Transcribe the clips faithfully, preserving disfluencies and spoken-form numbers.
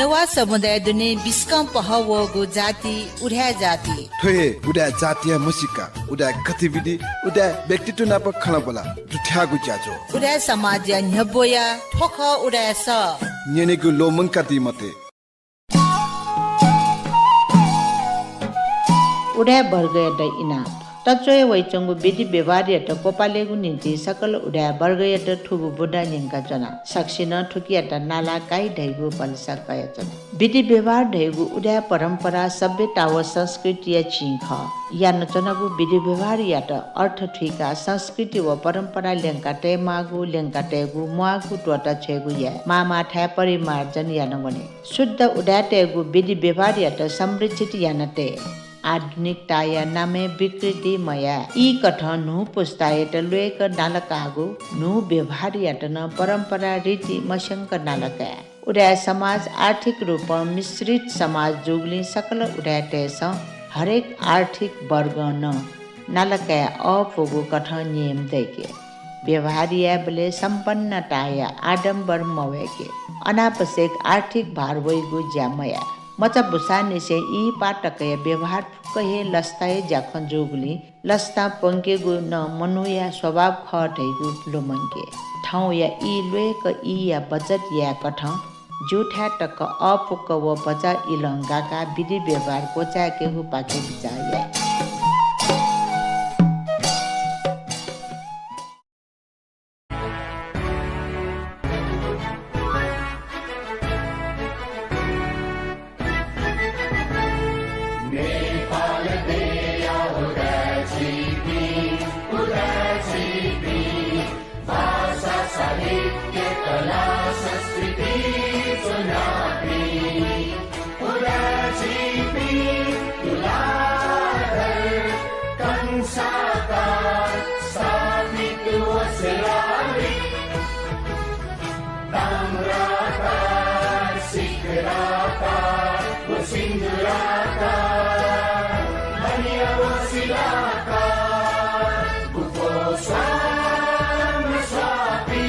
नेवाः समुदाय दुने बिस्कं पहः वःगु जाति उदाय् जाति। थ्व हे उदाय् जातिया म्हसीका, उदाय् गतिविधि, उदाय् व्यक्तित्व नाप खँल्हाबल्हा दुथ्याःगु ज्याझ्वः। उदाय् समाजया न्ह्यब्वया थ्व खः उदाय् सः। न्यनेगु ल्वःमंकादी मते। उदाय् वर्गयात इनाप। तच्वया वइच्वंगु विधि व्यवहारयात क्वपालेगु निंतिं सकल उदाय् वर्गयात थुगु बुँदा न्यंकाच्वना। सकसिनं थुकियात नाला काइ धइगु भलसा कयाच्वना। विधि व्यवहार धइगु उदाय् परम्परा सभ्यता व संस्कृतिया चिं खः। यानाच्वनागु विधि व्यवहारयात अर्थ थुइकाः संस्कृति व परम्परा ल्यंका तयेमाःगु, ल्यंका तयेगु, म्वाःगु त्वःता छ्वयेगु याये। माःमाःथाय् परिमार्जन याना वने। शुद्ध उदाय्‌तय्‌गु विधि व्यवहारयात संरक्षित याना तये। आधुनिकताया नामय् विकृति मयाये। ई कथं न्हू पुस्तायात ल्वय्‌क नालाकाःगु न्हू व्यवहारयात नं परम्परा रीति मस्यंक नालाकाये। उदाय् समाज आर्थिक रूपं मिश्रित समाज जूगुलिं सकल उदाय्‌तय्‌सं हरेक आर्थिक वर्गं नं नालाकाये अःपुगु कथं नियम दय्‌के। व्यवहार यायेबलय् सम्पन्नताया आडम्बर मवय्‌के। अनावश्यक आर्थिक भार वइगु ज्या मयाये। मचा बुसांनिसें इहिपाः तकया व्यवहार फुक्क हे लसताया ज्याखँ जूगुलिं लसता प्वंकेगु नं मनूया स्वभाव खः धइगु लुमंके। थौंया ई ल्वय्‌क ईया बचत याये कथं ज्यूथाय् तक अःपुक व भचा इलं गाकाः विधि व्यवहार क्वचाय्‌केगुपाखे बिचाः याये। नेपाल देया उदाय् झीपिं, उदाय् झीपिं, भाषा, साहित्य, कला, संस्कृति च्वनापिं, उदाय् झीपिं, तुलाधर, कंसाकार, स्थापित व शिलालिपि, ताम्राकार, शिखराकार व सिन्दूराकार, बलिया व शिलाकार, गुफो स्वां स्वापी,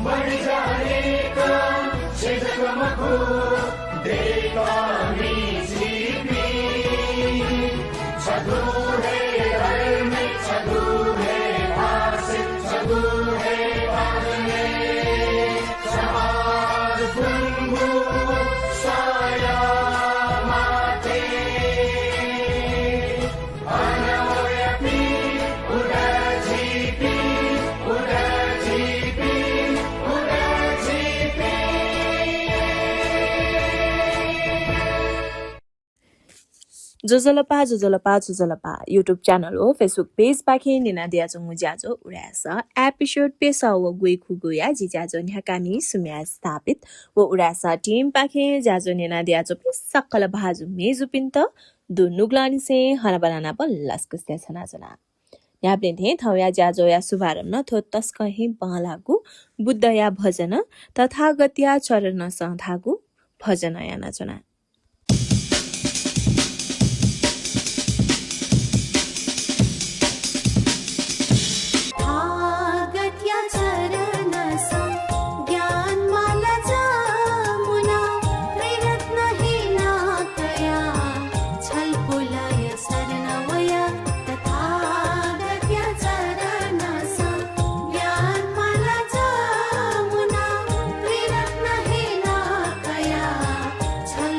बढी जानेका छेँ जक मखु, देय्‌कामि झीपिं। छगू हे धर्म, छगू हे भाषा, छगू हे भाषा, समाज गुंगू साया माते। ज्वजलपा, ज्वजलपा, ज्वजलपा। YouTube channel व Facebook page पाखें न्यनादियाच्वंगु ज्याझ्वः उदाय् सः episode प्यसः व ग्वय्‌खुगूया जि ज्याझ्वः न्ह्याकामि सुम्या स्थापित व उदाय् सः team पाखें ज्याझ्वः न्यनादियाच्वंपिं सकल भाजु मय्‌जुपिन्त दुनुगलंनिसें हनाबना नाप लसकुस देछानाच्वना। न्ह्याबलें थें थौंया ज्याझ्वःया शुभारम्भ नं थ्व तसकं हे बांलाःगु बुद्धया भजन तथागतया चरणसं धाःगु भजनं यानाच्वना। तथागतया चरणसं ज्ञानमाला जमुना त्रिरत्नहीना कया छलपोलया शरण वया तथागतया चरणसं ज्ञानमाला जमुना त्रिरत्नहीना कया छल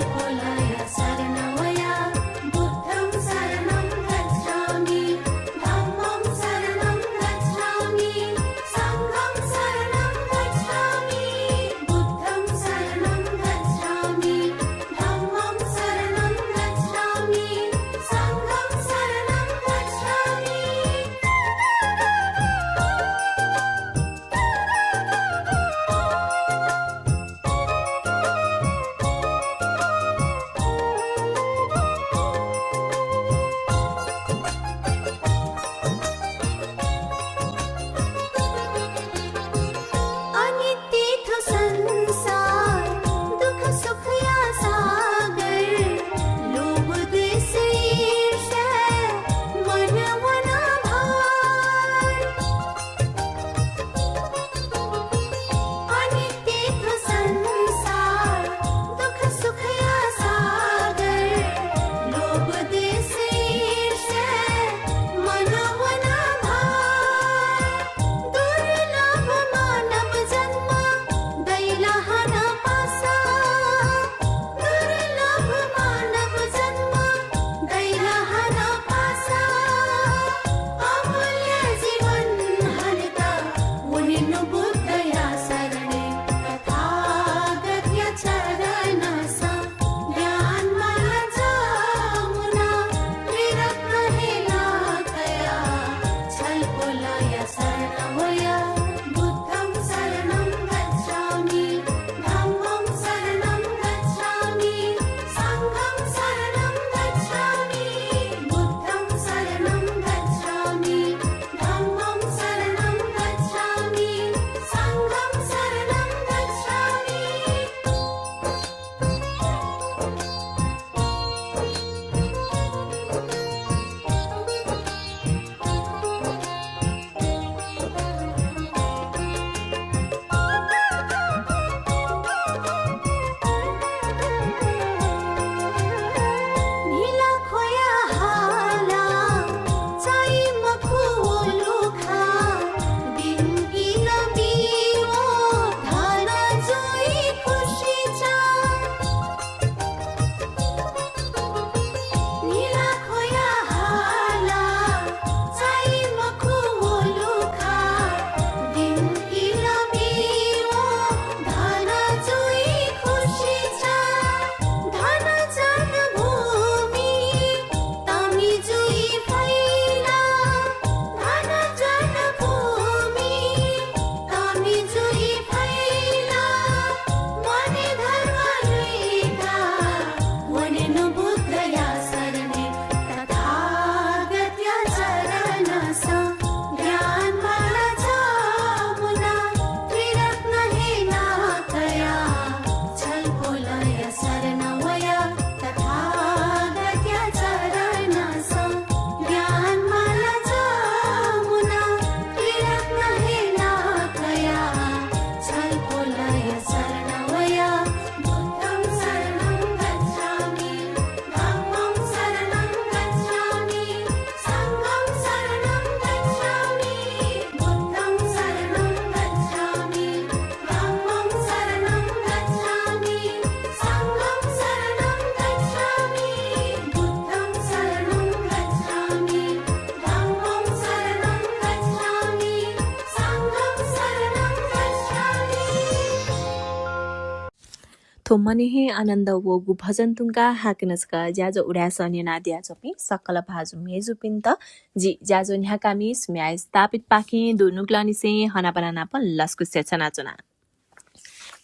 थ्व मने हे आनन्द वःगु भजन धुंकाः हाकनं छकः ज्याझ्वः उदाय् सः न्यनादियाच्वंपिं सकल भाजु मय्जुपिन्त जि ज्याझ्वः न्ह्याकामि सुम्या स्थापितपाखें दुनुगलंनिसें हनाबना नाप लसकुस यानाच्वना।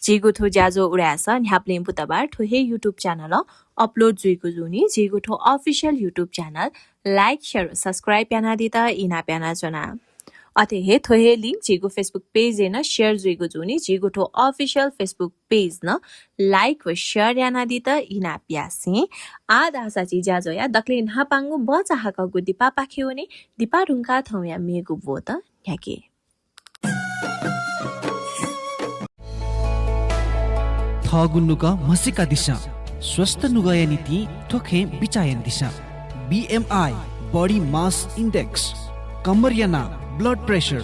झीगु थ्व ज्याझ्वः उदाय् सः न्ह्याबलें बुधबार थ्व हे YouTube channel-य् upload जुइगु जूनि। झीगु थ्व official YouTube channel like, share, subscribe यानादीत इनाप यानाच्वना। अथे हे थ्व हे link झीगु Facebook page-य् नं share जुइगु जूनि। झीगु थ्व official Facebook page नं like व share यानादीत इनाप यासें आः धाःसा झी ज्याझ्वःया दकले न्हापांगु बचाहाकःगु दिपापाखे वने। दिपा धुंकाः थौंया मेगु ब्व त न्ह्याके। थःगु नुगः म्हसीकादिसँ। स्वस्थ नुगःया निंतिं थ्व खँय् बिचाः यानादिसँ। BMI, body mass index, कम्मरया नाप, blood pressure,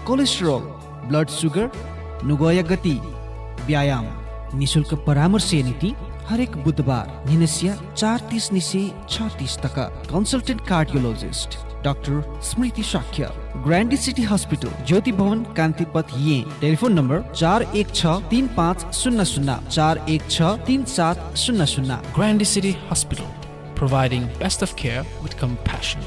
cholesterol, blood sugar, नुगःया गति, व्यायाम। निशुल्क परामर्शया निंतिं हरेक बुधबार न्हिनसिया चार तीस निसें छ तीस तक। Consultant cardiologist डाक्टर स्मृति शाक्य, ग्रान्डी सिटी हस्पिटल, ज्योति भवन, कान्तिपथ, येँ। टेलिफोन नम्बर चार एक छ तीन पाँच शून्य शून्य, चार एक छ तीन सात शून्य शून्य। Grande City Hospital, providing best of care with compassion.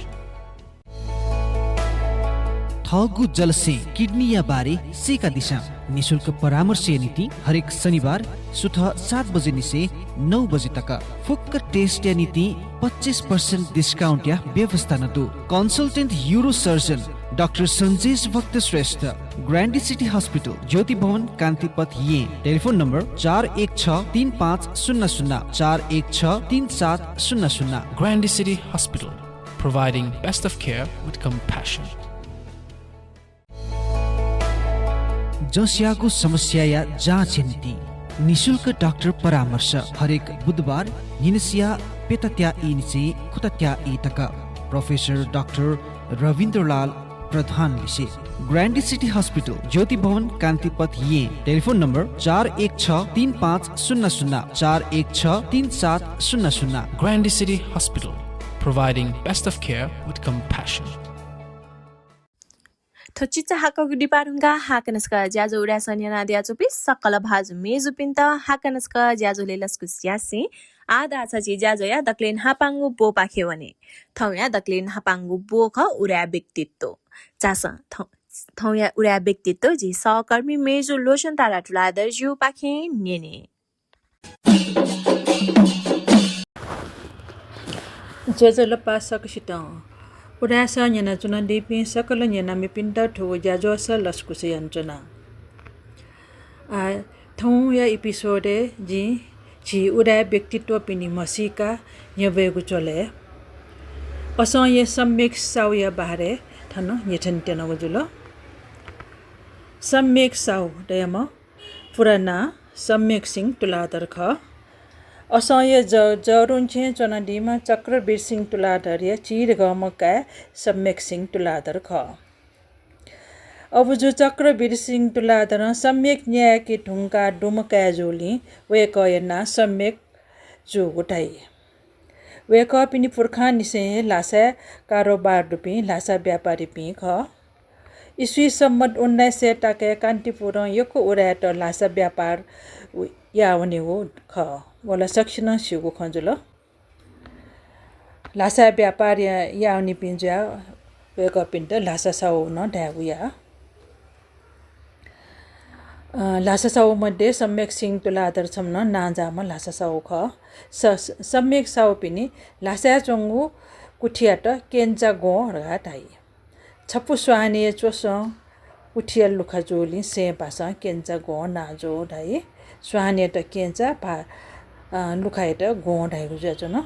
थःगु जलस्यें किडनीया बारे सीकादिसँ। निशुल्क परामर्शया निंतिं हरेक शनिबार सुथ सात बजे निसें नौ बजे तक। फुक्क test-या निंतिं पच्चिस percent discount-या व्यवस्था नं दु। Consultant urosurgeon डाक्टर सन्जेश भक्त श्रेष्ठ, ग्रान्डी सिटी हस्पिटल, ज्योति भवन, कान्तिपथ, येँ। टेलिफोन नम्बर चार एक छ तीन पाँच शून्य शून्य, चार एक छ तीन सात शून्य शून्य। Grande City Hospital, providing best of care with compassion. जँस्याःगु समस्याया जाँचया निंतिं निशुल्क डाक्टर परामर्श हरेक बुधबार न्हिनसिया प्यतात्या ई निसें खुतात्या ई तक। प्रोफेसर डाक्टर रविन्द्रलाल प्रधान लिसे। ग्रान्डी सिटी हस्पिटल, ज्योति भवन, कान्तिपथ, येँ। टेलिफोन नम्बर चार एक छ तीन पाँच शून्य शून्य, चार एक छ तीन सात शून्य शून्य। Grande City Hospital, providing best of care with compassion. थ्व चिचाहाकःगु दिपा धुंकाः हाकनं छकः ज्याझ्वः उदाय् सः न्यनादियाच्वंपिं सकल भाजु मय्जुपिन्त हाकनं छकः ज्याझ्वलय् लसकुस यासें आः धाःसा झी ज्याझ्वःया दकले न्हापांगु ब्वपाखे वने। थौंया दकले न्हापांगु ब्व खः उदाय् व्यक्तित्व। झासँ थौं, थौंया उदाय् व्यक्तित्व झी सहकर्मी मय्जु लोचनतारा तुलाधरजुपाखें न्यने। ज्वजलपा सकसितं। उदाय् सः न्यनाच्वनादीपिं सकल न्यनामिपिन्त थुगु ज्याझ्वलय् लसकुस यानाच्वना। आ, थौंया episode-य् जिं झी उदाय् व्यक्तित्वपिनि म्हसीका न्ह्यब्वयेगु झ्वलय् असंया सम्यक साहुया बारे थन न्ह्यथनेत्यनागु जुल। सम्यक साहु धयाम्ह पूरा नां सम्यक सिंह तुलाधर खः। असंया ज-, जःधंछेँय् च्वनादीम्ह चक्रवीर सिंह तुलाधरया चिधंगःम्ह काय् सम्यक सिंह तुलाधर खः। अबुजु चक्रवीर सिंह तुलाधरं सम्यक न्यायेके धुंकाः दुम्ह काय् जूलिं वय्कःया नां सम्यक जूगु धाइ। वय्कःपिनि पुर्खांनिसें हे ल्हासाय् कारोबार दुपिं ल्हासा व्यापारीपिं खः। इस्वी सम्बत उन्नाइस सय ताकय् कान्तिपुरं यक्व उदाय्त ल्हासा व्यापार याः वनेगु खः। व ला सकसिनं स्यूगु खँ जुल। ल्हासा व्यापार या-, याःवनीपिं जुयाः वय्कःपिन्त ल्हासा साहु नं धायेगु याः। अ, ल्हासा साहु मध्ये सम्यक सिंह तुलाधर छम्ह नं नांजाःम्ह ल्हासा साहु खः। स-, स-, सम्यक साहुपिनि ल्हासाय् च्वंगु कुथियात क्यंचा ग्वं धकाः धाइ। छपु स्वाहानेया च्वसं कुथिया लुखा जूलिं सय्पासं क्यंचा ग्वं नां जू धाइ। स्वाहानेयात क्यंचा भा-, अ, लुखायात ग्वं धाइगु जुयाच्वन।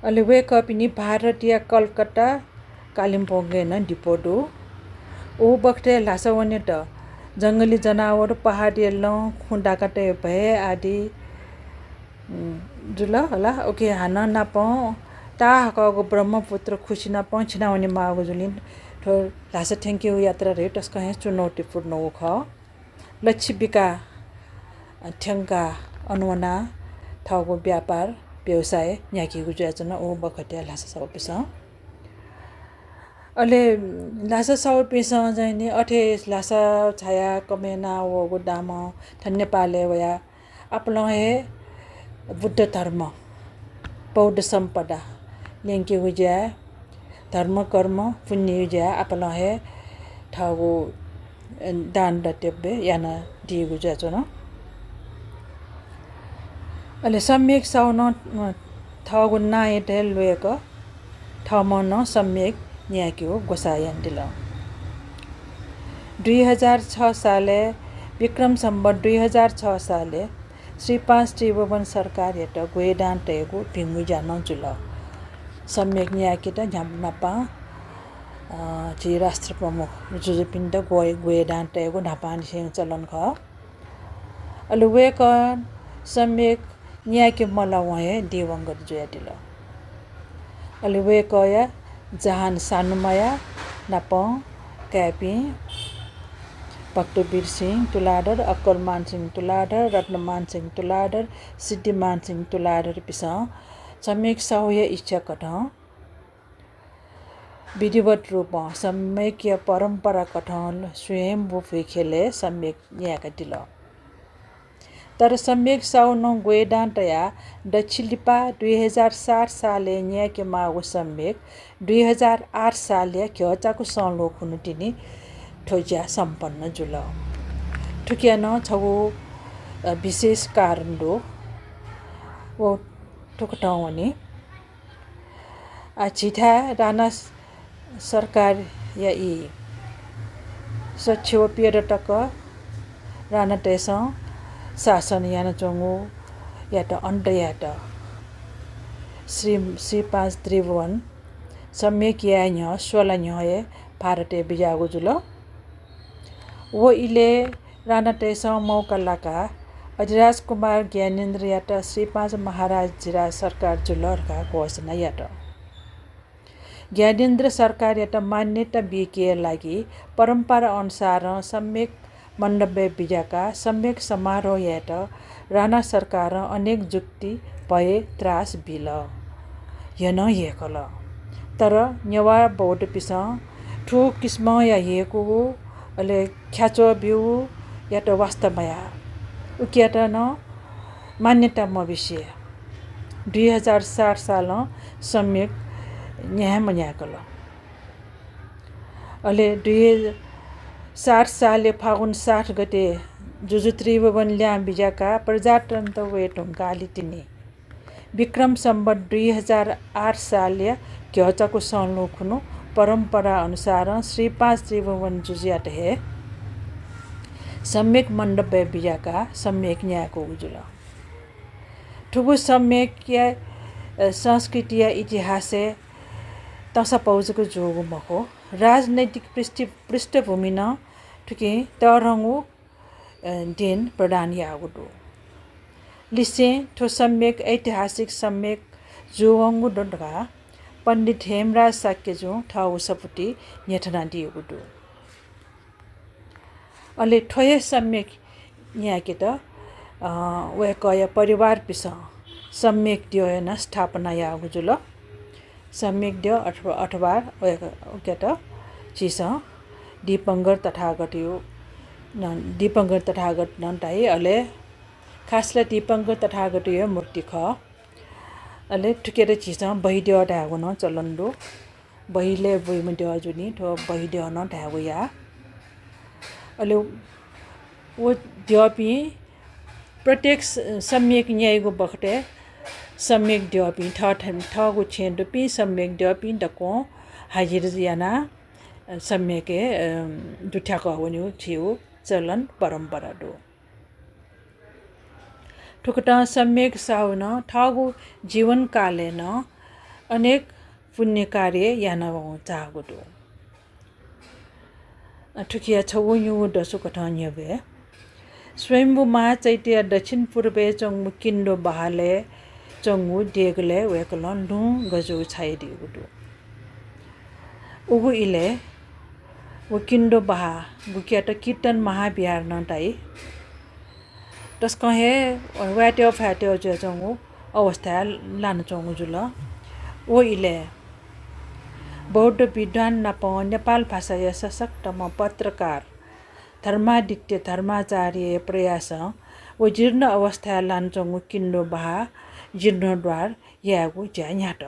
अले वय्कःपिनि भारतया कलकत्ता, कालिम्पोङय् नं डिपो दु। उ बखतय् ल्हासा वनेत जंगली जनावर, पहाडया लं, खुँ डाँकातय् भय आदि, उम्, जुल होला। OK, हानं नापं ताहाकःगु ब्रह्मपुत्र खुसि नापं छिनावने माःगु जुलिं थ्व ल्हासा थ्यंकेगु यात्रा धइगु तसकं हे चुनौतीपूर्णगु खः। लच्छि बिकाः थ्यंकाः अन वनाः थःगु व्यापार व्यवसाय न्ह्याकीगु जुयाच्वन उ बखतया ल्हासा साहुपिसं। अले ल्हासा साहुपिंसं चाहिँ नि अथे ल्हासा छाया कमय् याना वःगु दामं थन नेपालय् वयाः आपालं हे बुद्ध धर्म, बौद्ध सम्पदा ल्यंकेगु ज्याय्, धर्म कर्म पुण्यया ज्याय् आपालं हे थःगु, अ, दान दत्यव्य यानादीगु जुयाच्वन। अले सम्यक साहु नं, अ, थःगु नांयात हे ल्वय्क थःम्हं नं सम्यक न्यायेकेगु ग्वसाः यानादिल। दुई हजार छ सालय्, विक्रम सम्वत दुई हजार छ सालय् श्री पाँच त्रिभुवन सरकारयात ग्वय् दां तयेगु भिंगु ज्या नं जुल। सम्यक न्यायेकेत न्ह्याम्ह न्हापां, अ, झी राष्ट्रप्रमुख जुजुपिन्त ग्वय्, ग्वय् दां तयेगु न्हापांनिसें चलन खः। अले वय्कः सम्यक न्यायेके मलावं हे दिवंगत जुयादिल। अले वय्कःया जहान सानुमाया नापं काय्पिं भक्तवीर सिंह तुलाधर, अक्कलमान सिंह तुलाधर, रत्नमान सिंह तुलाधर, सिद्धिमान सिंह तुलाधरपिसं सम्यक साहुया इच्छा कथं विधिवत रूपं सम्यकया परम्परा कथं स्वयम्भू भुइँखेलय् सम्यक न्यायेकादिल। तर सम्यक साहु नं ग्वय् दां तयाः दच्छि लिपा दुई हजार सात सालय् न्यायेके माःगु सम्यक दुई हजार आठ सालया घ्यःचाकु संलु खुन्हु तिनि थ्व ज्या सम्पन्न जुल। थुकिया नं छगू, अ, विशेष कारण दु। व थुकथं वनी। आः झीथाय् राणा सरकारया ई सच्छि व प्यदँ तक राणातय्सं शासन यानाच्वंगुयात अन्त यायेत श्री, श्री पाँच त्रिभुवन सम्यक याये न्ह्यः स्वला न्ह्यः हे भारतय् बिज्याःगु जुल। व इलय् राणातय्सं मौका लाकाः अधिराज कुमार ज्ञानेन्द्रयात श्री पाँच महाराजाधिराज सरकार जुल धकाः घोषणा यात। ज्ञानेन्द्र सरकारयात मान्यता बीकेया लागि परम्परा अनुसारं सम्यक मण्डपय् बिज्याकाः सम्यक समारोह यायेत राणा सरकारं अनेक जुक्ति, भय, त्रास बिल, ह्यनं ह्यय्कल। तर नेवाः बौद्धपिसं थुकिसिमया ह्यय्कूगु, अले ख्याच्वः ब्यूगुयात वास्ता मयाः उकियात नं मान्यता मबिसें दुई हजार सात सालं सम्यक न्याये मन्याय्कल। अले दुई हजार सात सालय् फागुन सात गते जुजु त्रिभुवन ल्यां बिज्याकाः प्रजातन्त्र वये धुंकालि तिनि विक्रम सम्वत दुई हजार आठ सालया घ्यःचाकु संलु खुन्हु परम्परा अनुसारं श्री पाँच त्रिभुवन जुजुयात हे सम्यक मण्डपय् बिज्याकाः सम्यक न्यायेकूगु जुल। थुगु सम्यकया, अ, संस्कृतिया इतिहासय् तसपौ जक जूगु मखु, राजनैतिक पृष्ठ-, पृष्ठभूमि नं थुकिं तःधंगु, अ, देन प्रदान याःगु दु। लिसें थ्व सम्यक ऐतिहासिक सम्यक जूवंगु दु धकाः पण्डित हेमराज शाक्यजुं थःगु सफुतिइ न्ह्यथनादीगु दु। अले थ्व हे सम्यक न्यायेकेत, अ, वय्कःया परिवारपिसं सम्यक द्यः यानाः स्थापना याःगु जुल। सम्यक द्यः अथवा, अथवा वय्क-, उकेत झीसं दीपंकर तथागतयो नं, दीपंकर तथागत नं धाइ, अले खासला दीपंकर तथागतयो मूर्ति खः। अले थुकेत झीसं बहिद्यः धायेगु नं चलन दु। बहिलय् बुइम्ह द्यः जुनि, थ्व बहिद्यः नं धायेगु याः। अले व द्यःपिं प्रत्येक स-, सम्यक न्याइगु बखतय् सम्यक द्यःपिं थः-, थःगु छेँय् दुपिं सम्यक द्यःपिं दक्वं हाजिर यानाः सम्यकय्, अ, दुथ्याकः वनेगु झीगु चलन परम्परा दु। थुकथं सम्यक साहुनं थःगु जीवनकालय् नं अनेक पुण्य कार्य यानावं झाःगु दु। अ, थुकिया छगू निगू दसु कथं न्ह्यब्वये। स्वयम्भू महाचैत्यया दक्षिण पूर्वय् च्वंगु किन्दो बहालय् च्वंगु देगलय् वय्कलं लुँ गजू छायादीगु दु। उगु इलय् व किन्दो बहाः, गुकियात कीर्तन महाविहार नं धाइ, तसकं हे ह्वाय्त्यः फ्वाय्त्यः जुयाच्वंगु अवस्थाय् लानाच्वंगु जुल। व इलय् बौद्ध विद्वान नाप नेपाल भाषाया सशक्तम्ह पत्रकार धर्मादित्य धर्माचार्यया प्रयासं व जीर्ण अवस्थाय् लानाच्वंगु किन्नु बहाः जीर्णोद्धार यायेगु ज्या न्ह्यात।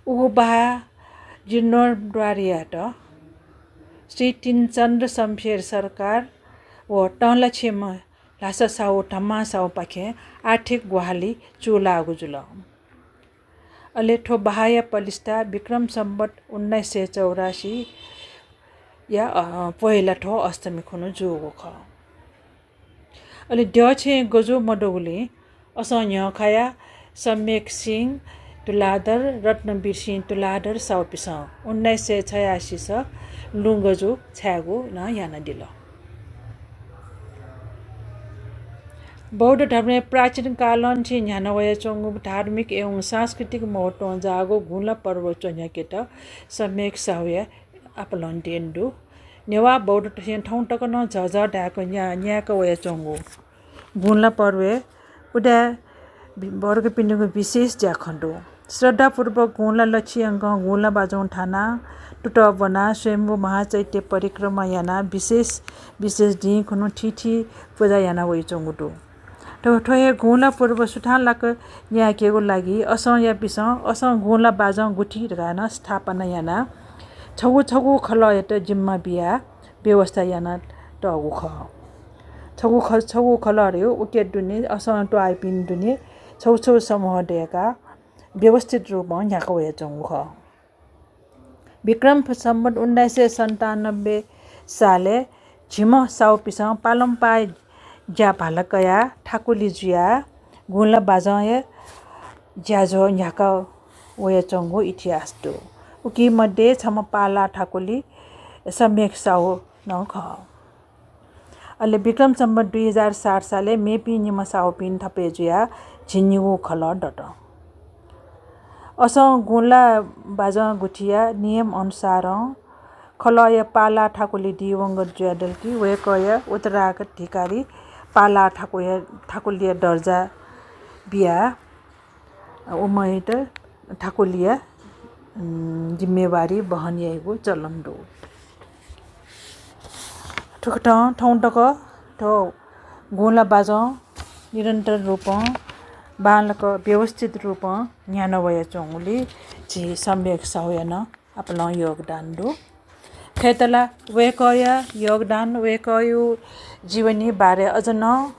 उगु बहाः जीर्णोद्धार यायेत श्री तीनचन्द्र शमशेर सरकार व तंलाछेँम्ह ल्हासा साहु धम्मा साहुपाखें आर्थिक ग्वाहालि चूलाःगु जुल। अले थ्व बहाःया पलिस्था विक्रम सम्वत उन्नाइस सय चौरासी या, अ, पहिला थ्व अष्टमी खुन्हु जूगु खः। अले द्यःछेँय् गजू मदुगुलिं असं न्ह्यः खायाः सम्यक सिंह तुलाधर, रत्नवीर सिंह तुलाधर साहुपिसं उन्नाइस सय छयासीस लुँ गजू छायेगु नं यानादिल। बौद्ध धर्मय् प्राचीन कालं चिं न्ह्याना वयाच्वंगु धार्मिक एवं सांस्कृतिक महत्वं जाःगु गुँला पर्व च्वन्ह्यकेत सम्यक साहुया आपालं देन दु। नेवाः बौद्ध थें थौं तक नं झःझः धायेक न्या-, न्यायेक वयाच्वंगु गुँला पर्वय् उदाय् वि-, वर्गपिनिगु विशेष ज्याखँ दु। श्रद्धापूर्वक गुँला लच्छि यंकं गुँला बाजं थानाः तुतः ब्वनाः स्वयम्भू महाचैत्य परिक्रमा यानाः विशेष विशेष दिं खुन्हु थीथी पुजा याना वयाच्वंगु दु। थ्व, थ्व हे गुँला पर्व सुथांलाक न्यायेकेगु लागि असंयापिसं असं गुँला बाजं गुथि धकाः नं स्थापना यानाः छगू छगू खलःयात जिम्मा बियाः व्यवस्था यानातःगु खः। छगू ख-, छगू खलः धयो उके दुने असं त्वाःपिं दुने छगू छगू समूह दय्काः व्यवस्थित रूपं न्ह्याका वयाच्वंगु खः। विक्रम सम्वत उन्नाइस सय सन्तानब्बे सालय् झिम्ह साहुपिसं पालंपाः ज्या भाला कयाः थाकुलि जुयाः गुँला बाजंया ज्याझ्वः न्ह्याका वयाच्वंगु इतिहास दु। उकी मध्ये छम्ह पालाः थाकुलि सम्यक साहु नं खः। अले विक्रम सम्वत दुई हजार साठ सालय् मेपिं निम्ह साहुपिं थपय् जुयाः झिंनिगू खलः दत। असं गुँला बाजं गुथिया नियम अनुसारं खलःया पालाः थाकुलि दिवंगत जुयादलकी वय्कःया उत्तराधिकारी पालाः थाकुया, थाकुलिया दर्जा बियाः उम्हयात थाकुलिया, उम्, जिम्मेवारी वहन याइगु चलन दु। थुकथं थौं तक थ्व गुँला बाजं निरन्तर रूपं बांलाक व्यवस्थित रूपं न्ह्याना वयाच्वंगुलिं झी सम्यक साहुया नं आपालं योगदान दु। खय्‌त ला वय्‌कःया योगदान, वय्‌कःया जीवनी बारे अझ नं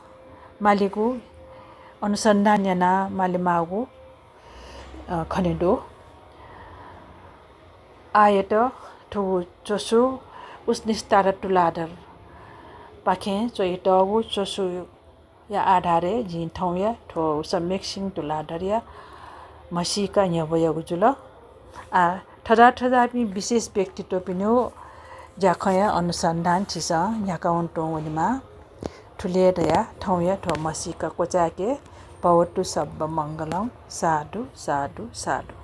मालेगु, अनुसन्धान याना मालेमाःगु, अ, खने दु। आःयात थ्व च्वसु उसनिस्तारा तुलाधरपाखें च्वयातःगु च्वसु या आधारय् जिं थौंया थ्व सम्यक सिंह तुलाधरया म्हसीका न्ह्यब्वयागु जुल। आः थज्याःथज्याःपिं विशेष व्यक्तित्वपिनिगु ज्याखँया अनुसन्धान छिसं न्ह्याकावने तुं वनेमाः। थुलि हे धयाः थौंया थ्व म्हसीका क्वचाय्के। भवतु सब्ब मंगलं। साधु, साधु, साधु।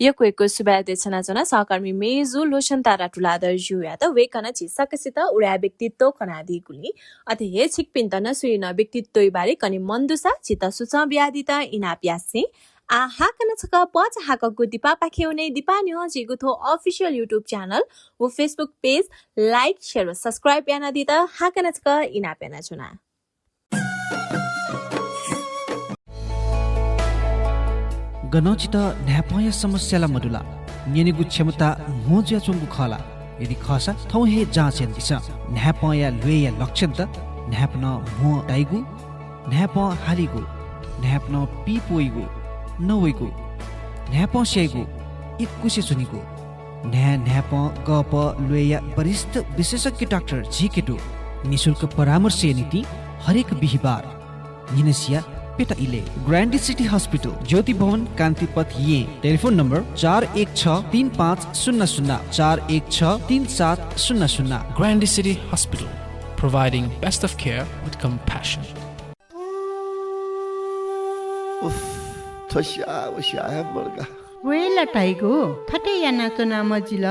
यक्व यक्व सुभाय् देछानाच्वना सहकर्मी मेजु लोचनतारा तुलाधरजुयात। वय्‌कलं झी सकसित उदाय् व्यक्तित्व कनादीगुलिं, अथे हे छिकपिन्त नं सुयां नं व्यक्तित्वया बारे कने मन दुसा झीत सुचं बियादीत इनाप यासें। आः हाकनं छकः पहःचा हाकःगु दिपापाखे वने। दिपा न्ह्यः झीगु थ्व official YouTube channel व Facebook page like, share व subscribe यानादीत हाकनं छकः इनाप यानाच्वना। गनं छितः न्हाय्‌पंया समस्या ला मदु ला? न्यनेगु क्षमता म्हो जुयाच्वंगु खः ला? यदि खःसा थौं हे जाँच यानादिसँ। न्हाय्‌पंया ल्वय्‌या लक्षणत न्हाय्‌पनं म्हो ताइगु, न्हाय्‌पं हालीगु, न्हाय्‌पनं पीप वइगु, नवइगु, न्हाय्‌पं स्याइगु, इकुसे च्वनीगु, न्हाय् न्हाय्‌पं गःपः ल्वय्‌या वरिष्ठ विशेषज्ञ डाक्टर झीके दु। निशुल्क परामर्शया निंतिं हरेक बिहिबार न्हिनसिया प्यता इलय्। ग्रान्डी सिटी हस्पिटल, ज्योति भवन, कान्तिपथ, येँ। टेलिफोन नम्बर चार एक छ तीन पाँच शून्य शून्य, चार एक छ तीन सात शून्य शून्य। Grande City Hospital, providing best of care with compassion. उफ, थ्व स्याः व स्याः हे मदुगु। वय् ला धाइगु, थथे यानाच्वना मजिल।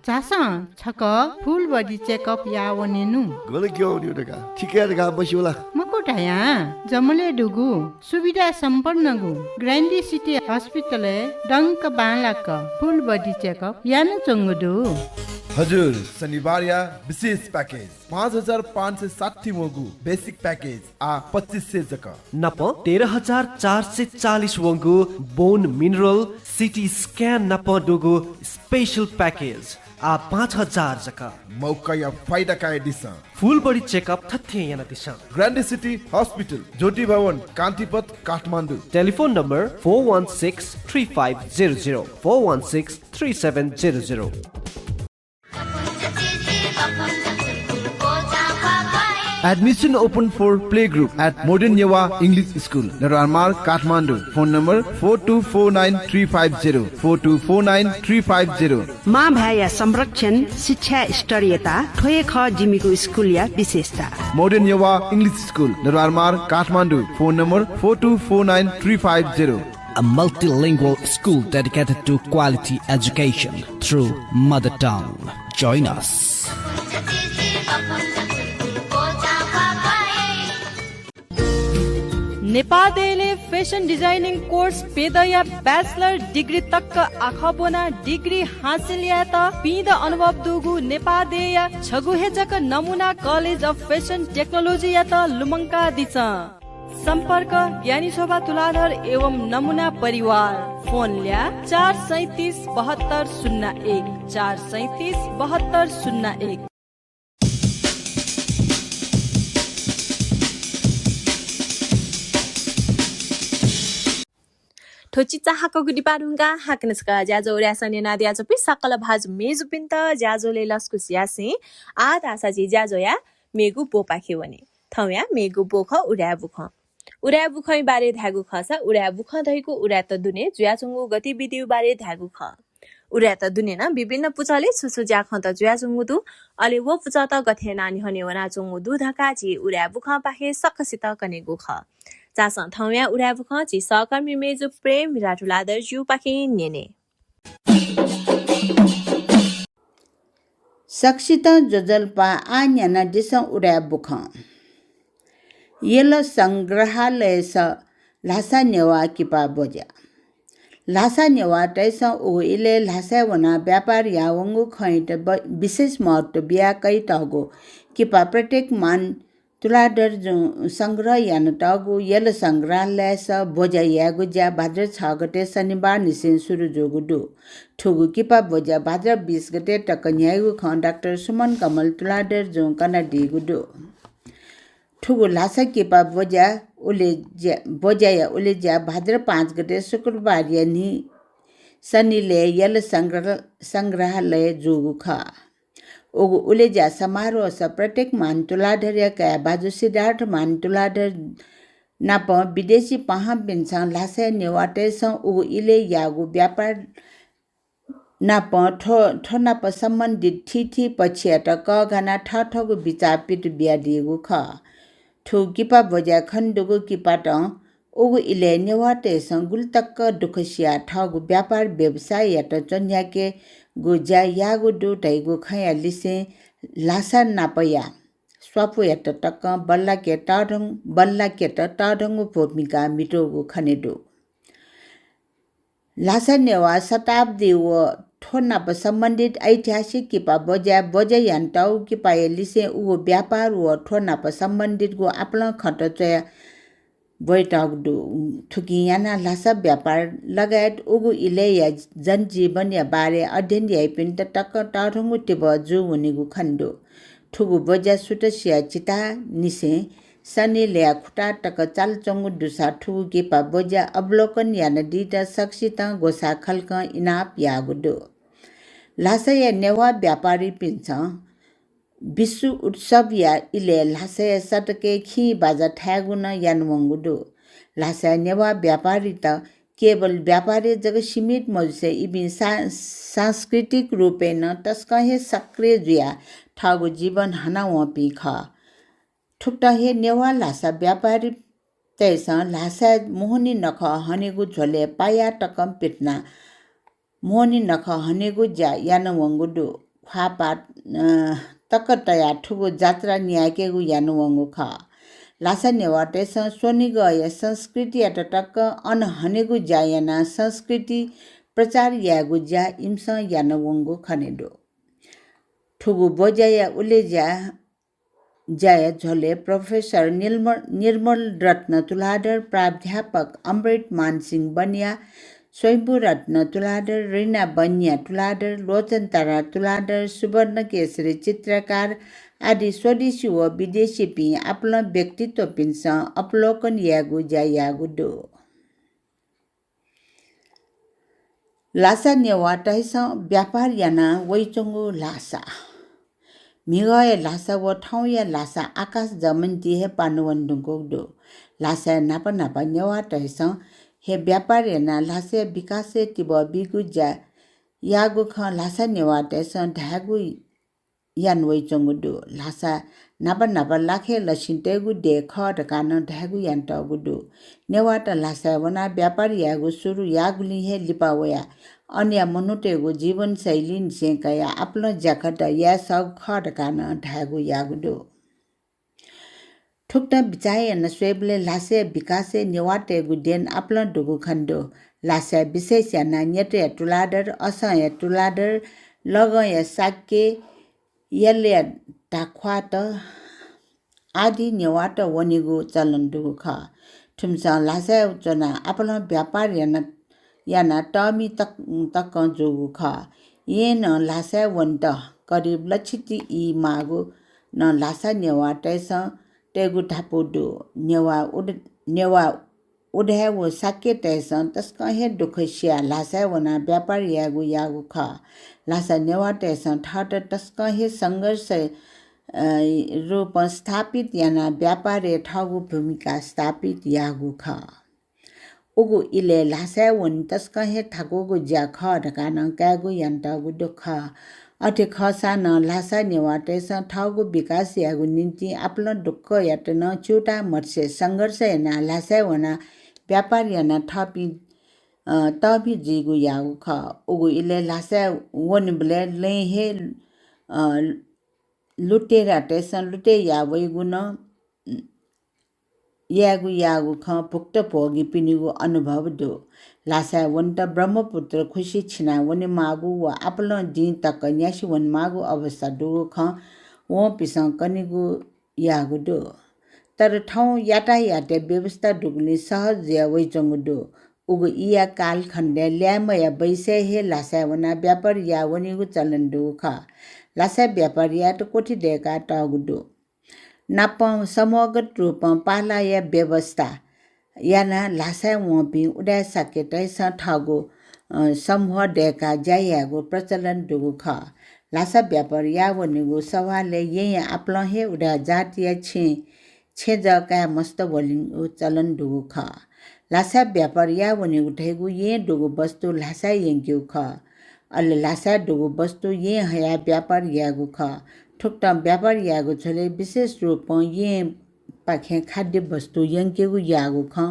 झासँ छकः full body checkup याः वनेनु। गन क्यं वनेगु धकाः, थिकय् धकाः मस्यू ला? मखु धयां जमलय् दुगु सुविधा सम्पन्नगु ग्रान्डी सिटी हस्पिटलय् दंक बांलाक full body checkup यानाच्वंगु दु। हजुर, शनिबारया विशेष package, पाँच हजार पाँच सय साठी वंगु basic package आः पच्चिस सय जक। नाप तेह्र हजार चार सय चालिस वंगु bone mineral, CT scan नाप दुगु special package आः पाँच हजार जक। मौकाया फाइदा कयादिसँ। Full body checkup थथे यानादिसँ। ग्रान्डी सिटी हस्पिटल, ज्योति भवन, कान्तिपथ, Kathmandu. Telephone number four one six three five zero zero, four one six three seven zero zero। Admission open for playgroup at Modern Newa English School, Dodoma Road, Kathmandu. Phone number four two four nine three five zero, four two four nine three five zero। मां भाय्‌या संरक्षण, शिक्षा स्तरीयता, थ्व हे खः जिमिगु स्कुलया विशेषता। Modern Newa English School, Dodoma Road, Kathmandu. Phone number four two four nine three five zero। A multilingual school dedicated to quality education through mother tongue. Join us. नेपाः देय्‌लय् fashion designing course प्यदँया bachelor degree तक आखः ब्वनाः degree हासिल यायेत पीदँ अनुभव दुगु नेपाः देय्‌या छगू हे जक नमुना College of Fashion Technology यात लुमंकादिसँ। सम्पर्क, ज्ञानी शोभा तुलाधर एवं नमुना परिवार। फोन ल्याः, चार सैँतिस बहत्तर शून्य एक, चार सैँतिस बहत्तर शून्य एक। थ्व चिचा हाकःगु दिपा धुंकाः हाकनं छकः ज्याझ्वः उराय् सः न्यनादियाच्वंपिं सकल भाजु मय्‌जुपिन्त ज्याझ्वलय् लसकुस यासें आः धाःसा झी ज्याझ्वःया मेगु ब्वपाखे वने। थौंया मेगु ब्व खः उराय् बुखँ। उराय् बुखँया बारे धायेगु खःसा उराय् बुखँ धइगु उराय्‌त दुने जुयाच्वंगु गतिविधिया बारे धायेगु खः। उराय्‌त दुने नं विभिन्न पुचलय् छु छु ज्याखँत जुयाच्वंगु दु, अले व पुचःत गथे यानाः न्ह्यःने वनाच्वंगु दु धकाः झी उराय् बुखँपाखें सकसित कनेगु खः। झासँ थौंया उराय् बुखँ झी सहकर्मी मय्‌जु प्रेम मिरा तुलाधरजुपाखें न्यने। सकसितं ज्वजलपा, आः न्यनादिसँ उराय् बुखँ। यल संग्रहालयस ल्हासा नेवाः किपा ब्वज्या। ल्हासा नेवाःतय्‌सं उगु इलय् ल्हासाय् वनाः व्यापार याः वंगु खँयात ब-, विशेष महत्व बियाः कयातःगु किपा प्रत्येक मान तुलाधरजुं संग्रह यानातःगु यल संग्रहालयस ब्वज्या यायेगु ज्या भाद्र छ गते शनिबारनिसें सुरु जूगु दु। थुगु किपा ब्वज्या भाद्र बीस गते तक न्ह्याइगु खँ डाक्टर सुमन कमल तुलाधरजुं कनादीगु दु। थुगु ल्हासा किपा ब्वज्या उलेज्या, ब्वज्याया उलेज्या भाद्र पाँच गते शुक्रबारया न्हि सनिलय् यल संग्रह-, संग्रहालयय् जूगु खः। उगु उलेज्या समारोहस प्रत्येक मान तुलाधरया काय् भाजु सिद्धार्थ मान तुलाधर नाप विदेशी पाहांपिन्सं ल्हासाय् नेवाःतय्‌सं उगु इलय् याःगु व्यापार नाप थ्व, थ्व नाप सम्बन्धित थीथी पक्षयात कःघानाः थःथःगु बिचाः पित बियादीगु खः। थुगु किपा ब्वज्याय् खनेदुगु किपातं उगु इलय् नेवाःतय्‌सं गुलि तक दुःख सियाः थःगु व्यापार व्यवसाययात च्वन्ह्याकेगु ज्या याःगु दु धइगु खँया लिसें ल्हासा नापया स्वापूयात तकं बल्लाके तःधं-, बल्लाकेत तःधंगु भूमिका म्हितूगु खनेदु। ल्हासा नेवाः शताब्दी व थ्व नाप सम्बन्धित ऐतिहासिक किपा ब्वज्याय् ब्वज्या यानातःगु किपाया लिसें उगु व्यापार व थ्व नाप सम्बन्धितगु आपालं खँत च्वया ब्वयातःगु दु। थुकिं यानाः ल्हासा व्यापार लगायत उगु इलय्‌या जनजीवनया बारे अध्ययन याइपिन्त तकं तःधंगु तिबः जू वनीगु खनेदु। थुगु ब्वज्या सुथसिया चिताःनिसें सनिलया खुताः तक चालाच्वंगु दुसा थुगु किपा ब्वज्या अवलोकन यानादीत सकसितं ग्वसाः खलकं इनाप याःगु दु। ल्हासाया नेवाः व्यापारीपिन्सं विशु उत्सवया इलय् ल्हासाया सडकय् खिं बाजा थायेगु नं यानावंगु दु। ल्हासाया नेवाः व्यापारीत केवल व्यापारय् जक सीमित मजुसे इपिं सा-, सांस्कृतिक रूपय् नं तसकं हे सक्रिय जुयाः थःगु जीवन हनावंपिं खः। थुकथं हे नेवाः ल्हासा व्यापारीतय्‌सं ल्हासाय् मोहनी नखः हनेगु झ्वलय् पाया तकं पितिनाः मोहनी नखः हनेगु ज्या यानावंगु दु। ख्वाःपाः, अ, तक तयाः थुगु जात्रा न्यायेकेगु यानावंगु खः। ल्हासा नेवाःतय्‌सं स्वनिगःया संस्कृतियात तकं अन हनेगु ज्या यानाः संस्कृति प्रचार यायेगु ज्या इमिसं यानावंगु खने दु। थुगु ब्वज्याया उलेज्या ज्याया झ्वलय् प्रोफेसर निर्मल, निर्मल रत्न तुलाधर, प्राध्यापक अमृत मान सिंह बनिया, स्वयम्भू रत्न तुलाधर, रिना बनिया तुलाधर, लोचन तारा तुलाधर, सुवर्ण केसरी चित्रकार आदि स्वदेशी व विदेशीपिं आपालं व्यक्तित्वपिन्सं अवलोकन यायेगु ज्या याःगु दु। ल्हासा नेवाःतय्‌सं व्यापार यानाः वइच्वंगु ल्हासा। म्हिगःया ल्हासा व थौंया ल्हासा आकाश जमिनति हे पानावने धुंकूगु दु। ल्हासाय् न्हापा न्हापा नेवाःतय्‌सं हे व्यापार यानाः ल्हासाया विकासय् तिबः बीगु ज्या याःगु खँ ल्हासा नेवाःतय्‌सं धायेगु याना वइच्वंगु दु। ल्हासा न्हापा न्हापा लाखे लसिं तयेगु देय् खः धकाः नं धायेगु यानातःगु दु। नेवाःत ल्हासाय् वनाः व्यापार यायेगु सुरु याःगुलिं हे लिपा वयाः अनया मनूतय्‌गु जीवनशैलीनिसें कयाः आपालं ज्याखँत याये सःगु खः धकाः नं धायेगु याःगु दु। थुकथं बिचाः यानाः स्वयेबलय् ल्हासाया विकासय् नेवाःतय्‌गु देन आपालं दुगु खने दु। ल्हासाय् विशेष यानाः न्यतया तुलाधर, असंया तुलाधर, लगंया शाक्य, यलया धाख्वात आदि नेवाःत वनेगु चलन दुगु खः। थुमिसं ल्हासाय् च्वनाः आपालं व्यापार याना, यानाः तःमि तक, तकं जूगु खः। यें नं ल्हासाय् वनेत करिब लक्षिति ई माःगु नं ल्हासा नेवाःतय्‌सं तयेगु धापू दु। नेवाः उद, नेवाः उदाय् व शाक्यतय्‌सं तसकं हे दुःख सियाः ल्हासाय् वनाः व्यापार यायेगु याःगु खः। ल्हासा नेवाःतय्‌सं थःत तसकं हे संघर्ष, अ, रूपं स्थापित यानाः व्यापारय् थःगु भूमिका स्थापित याःगु खः। उगु इलय् ल्हासाय् वने तसकं हे थाकुगु ज्या खः धकाः नं कायेगु यानातःगु दु खः। अथे खःसां नं ल्हासा नेवाःतय्‌सं थःगु विकास यायेगु निंतिं आपालं दुःखयात नं च्यूताः मथसें संघर्ष यानाः ल्हासाय् वनाः व्यापार यानाः थःपिं, अ, तःमि जुइगु याःगु खः। उगु इलय् ल्हासाय् वनेबलय् लँय् हे, अ, लुटेरातय्‌सं लुटे याः वइगु नं, यायेगु याःगु खँ भुक्तभोगीपिनिगु अनुभव दु। ल्हासाय् वनेत ब्रह्मपुत्र खुसि छिना वनेमाःगु व आपालं दिं तक न्यासि वनेमाःगु अवस्था दुगु खँ वंपिसं कनेगु याःगु दु। तर थौं यातायातया व्यवस्था दुगुलिं सहज जुया वइच्वंगु दु। उगु ईया कालखण्डय् ल्याय्म्हया बैसय् हे ल्हासाय् वनाः व्यापार याः वनेगु चलन दुगु खः। ल्हासाय् व्यापार यायेत कोठी दय्कातःगु दु। नापं समूहगत रूपं पालाया व्यवस्था यानाः ल्हासाय् वंपिं उदाय् शाक्यतय्‌सं थःगु, अ, समूह दय्काः ज्या यायेगु प्रचलन दुगु खः। ल्हासा व्यापार याः वनेगु सवालय् येँया आपालं हे उदाय् जातिया छेँ, छेँजः काये मस्त वनेगु चलन दुगु खः। ल्हासा व्यापार याः वनेगु धइगु येँ दुगु वस्तु ल्हासाय् यंकेगु खः। अले ल्हासाय् दुगु वस्तु येँ हयाः व्यापार यायेगु खः। थुकथं व्यापार यायेगु झ्वलय् विशेष रूपं येँपाखें खाद्य वस्तु यंकेगु याःगु खँ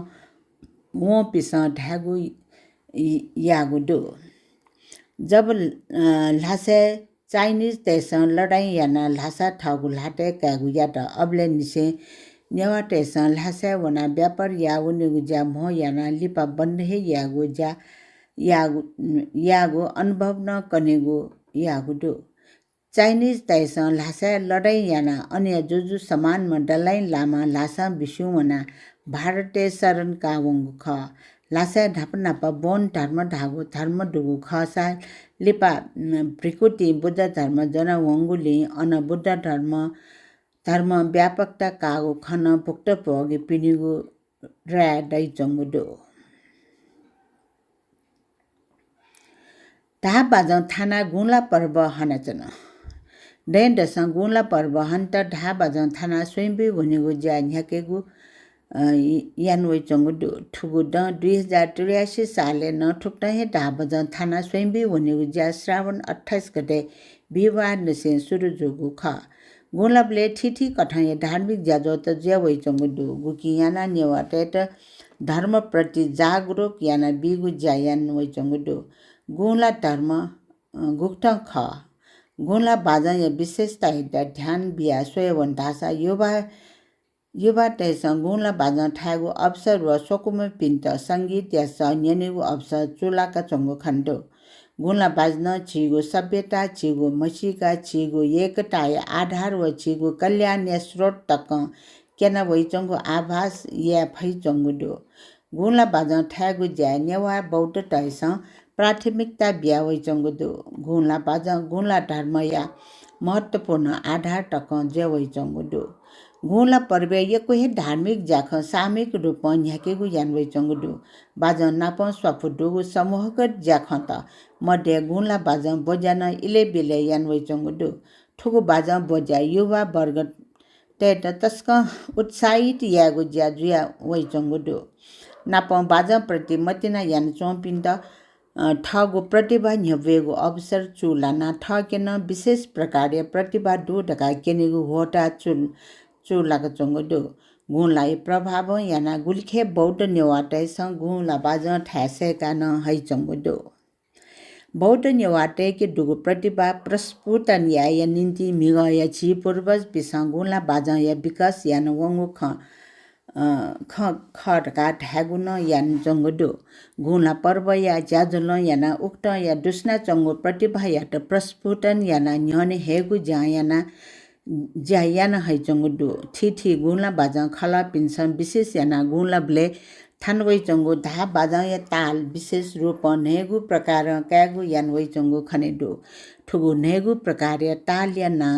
वंपिसं धायेगु इ-, याःगु दु। जब, अ, ल्हासाय् चाइनिजतय्‌सं लडाइँ यानाः ल्हासा थःगु ल्हातय् कायेगु यात। अबलय् निसें नेवाःतय्‌सं ल्हासाय् वनाः व्यापार याः वनेगु ज्या म्हो यानाः लिपा बन्द हे यायेगु ज्या याःगु, याःगु अनुभव नं कनेगु याःगु दु। चाइनिजतय्‌सं ल्हासाय् लडाइँ यानाः अनया जुजु समानमा दलाइ लामां ल्हासां बिस्युं वनाः भारतय् शरण काः वंगु खः। ल्हासाय् न्हापा न्हापा बौद्ध धर्म धाःगु धर्म दुगु खःसा लिपा, उम्, भृगुतिं बुद्ध धर्म ज्वना वंगुलिं अन बुद्ध धर्म, धर्म व्यापकता काःगु खँ नं भुक्तभोगीपिनिगु राय दइच्वंगु दु। धाः बाजं थानाः गुँला पर्व हनाच्वन। दँय्‌दसं गुँला पर्व हनेत धाः बाजं थानाः स्वयम्भुइ वनेगु ज्या न्ह्याकेगु, अ, याना वइच्वंगु दु। थुगु दँ दुई हजार त्रियासी सालय् नं थुकथं हे धाः बाजं थानाः स्वयम्भुइ वनेगु ज्या श्रावण अट्ठाइस गते बिहिबार निसें सुरु जूगु खः। गुँलाबलय् थीथी कथंया धार्मिक ज्याझ्वःत जुया वइच्वंगु दु। गुकिं यानाः नेवाःतय्‌त धर्मप्रति जागरुक यानाबीगु ज्या याना वइच्वंगु दु। गुँला धर्म, अ, गुकथं खः? गुँला बाजंया विशेषतायात ध्यान बियाः स्वये वन धाःसा युवा युवातय्‌सं गुँला बाजं थायेगु अवसर व स्वकुमपिन्त संगीतया सः न्यनेगु अवसर चूलाकाच्वंगु खनेदु। गुँला बाजं झीगु सभ्यता, झीगु म्हसीका, झीगु एकताया आधार व झीगु कल्याणया स्रोत तकं क्यना वइच्वंगु आभास याये फइच्वंगु दु। गुँला बाजं थायेगु ज्याय् नेवाः बौद्धतय्‌सं प्राथमिकता बिया वइच्वंगु दु। गुँला बाजं गुँला धर्मया महत्त्वपूर्ण आधार तकं जुया वइच्वंगु दु। गुँला पर्वय् यक्व हे धार्मिक ज्याखँ सामूहिक रूपं न्ह्याकेगु याना वइच्वंगु दु। बाजं नापं स्वापू दुगु समूहगत ज्याखँत मध्ये गुँला बाजं ब्वज्या नं इलय्‌ब्यलय् याना वइच्वंगु दु। थुगु बाजं ब्वज्या युवा वर्गतय्‌त तसकं उत्साहित यायेगु ज्या जुया वइच्वंगु दु। नापं बाजंप्रति मतिना यानाच्वंपिन्त, अ, थःगु प्रतिभा न्ह्यब्वयेगु अवसर चूलानाः थःके नं विशेष प्रकारया प्रतिभा दु धकाः क्यनेगु ह्वःताः चू, चूलाकाच्वंगु दु। गुँलाया प्रभावं यानाः गुलिखे बौद्ध नेवाःतय्‌सं गुँला बाजं थाये सय्‌का नं हइच्वंगु दु। बौद्ध नेवाःतय्‌के दुगु प्रतिभा प्रस्फुटन यायेया निंतिं म्हिगःया झी पूर्वजपिन्सं गुँला बाजंया विकास याना वंगु खँ, अ, खँ खः धकाः धायेगु नं यानाच्वंगु दु। गुँला पर्वया ज्याझ्वलं यानाः उकथंया दुस्वनाच्वंगु प्रतिभायात प्रस्फुटन यानाः न्ह्यःने हयेगु ज्या याना ज्या याना हइच्वंगु दु। थीथी गुँला बाजं खलःपिन्सं विशेष यानाः गुँलाबलय् थाना वइच्वंगु धाः बाजंया ताल विशेष रूपं न्हय्‌गू प्रकारं कायेगु याना वइच्वंगु खनेदु। थुगु न्हय्‌गू प्रकारया तालया नां